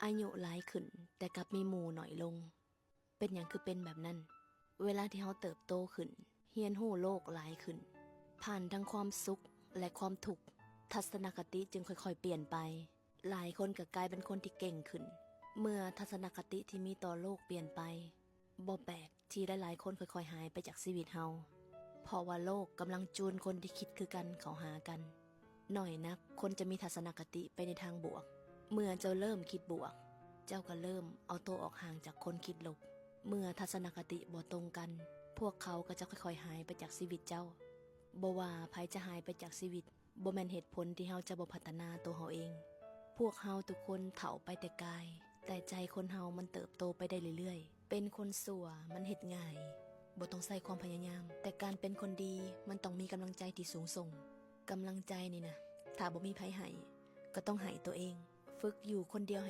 ອາຍຸຫຼາຍຂຶ້ນ ແຕ່ກັບມີໝູ່ໜ້ອຍລົງ. ເປັນຫຍັງຄືເປັນແບບນັ້ນ? ເວລາທີ່ເຮົາເຕີບໂຕຂຶ້ນ, ຮຽນຮູ້ໂລກຫຼາຍຂຶ້ນ, ຜ່ານທັງຄວາມສຸກ ແລະ ຄວາມທຸກ, ທັດສະນະຄະຕິຈຶ່ງຄ່ອຍໆປ່ຽນໄປ. ຫຼາຍຄົນກໍກາຍເປັນຄົນທີ່ເກັ່ງຂຶ້ນ ເມື່ອທັດສະນະຄະຕິທີ່ມີຕໍ່ໂລກປ່ຽນໄປ. ບໍ່ແປກທີ່ຫຼາຍໆຄົນຄ່ອຍໆຫາຍໄປຈາກຊີວິດເຮົາ, ເພາະວ່າໂລກກຳລັງຈູນຄົນທີ່ຄິດຄືກັນເຂົ້າຫາກັນ. ໜ້ອຍນັກຄົນຈະມີທັດສະນະຄະຕິໄປໃນທາງບວກ. ເມື່ອເຈົ້າເລີ່ມຄິດບວກ, ເຈົ້າກໍເລີ່ມເອົາໂຕອອກຫ່າງຈາກຄົນຄິດລົບ. ເມື່ອທັດສະນະຄະຕິບໍ່ຕົງກັນ, ພວກເຂົາກໍຈະຄ່ອຍໆຫາຍໄປຈາກຊີວິດເຈົ້າ. ບໍ່ວ່າໃຜຈະຫາຍໄປຈາກຊີວິດ, ບໍ່ແມ່ນເຫດຜົນທີ່ເຮົາຈະບໍ່ພັດທະນາໂຕເຮົາເອງ. ພວກເຮົາທຸກຄົນເຖົ້າໄປແຕ່ກາຍ, ແຕ່ໃຈຄົນເຮົາມັນເຕີບໂຕໄປໄດ້ເລື້ອຍໆ. ເປັນຄົນຊົ່ວມັນເຮັດງ່າຍ, ບໍ່ຕ້ອງໃຊ້ຄວາມພະຍາຍາມ, ແຕ່ການເປັນຄົນດີມັນຕ້ອງມີກຳລັງໃຈທີ່ສູງສົ່ງ. ກຳລັງໃຈນີ້ນະ, ຖ້າບໍ່ມີໃຜໃຫ້, ກໍຕ້ອງໃຫ້ຕົວເອງ. ຝຶກຢູ່ຄົນດຽວໃຫ້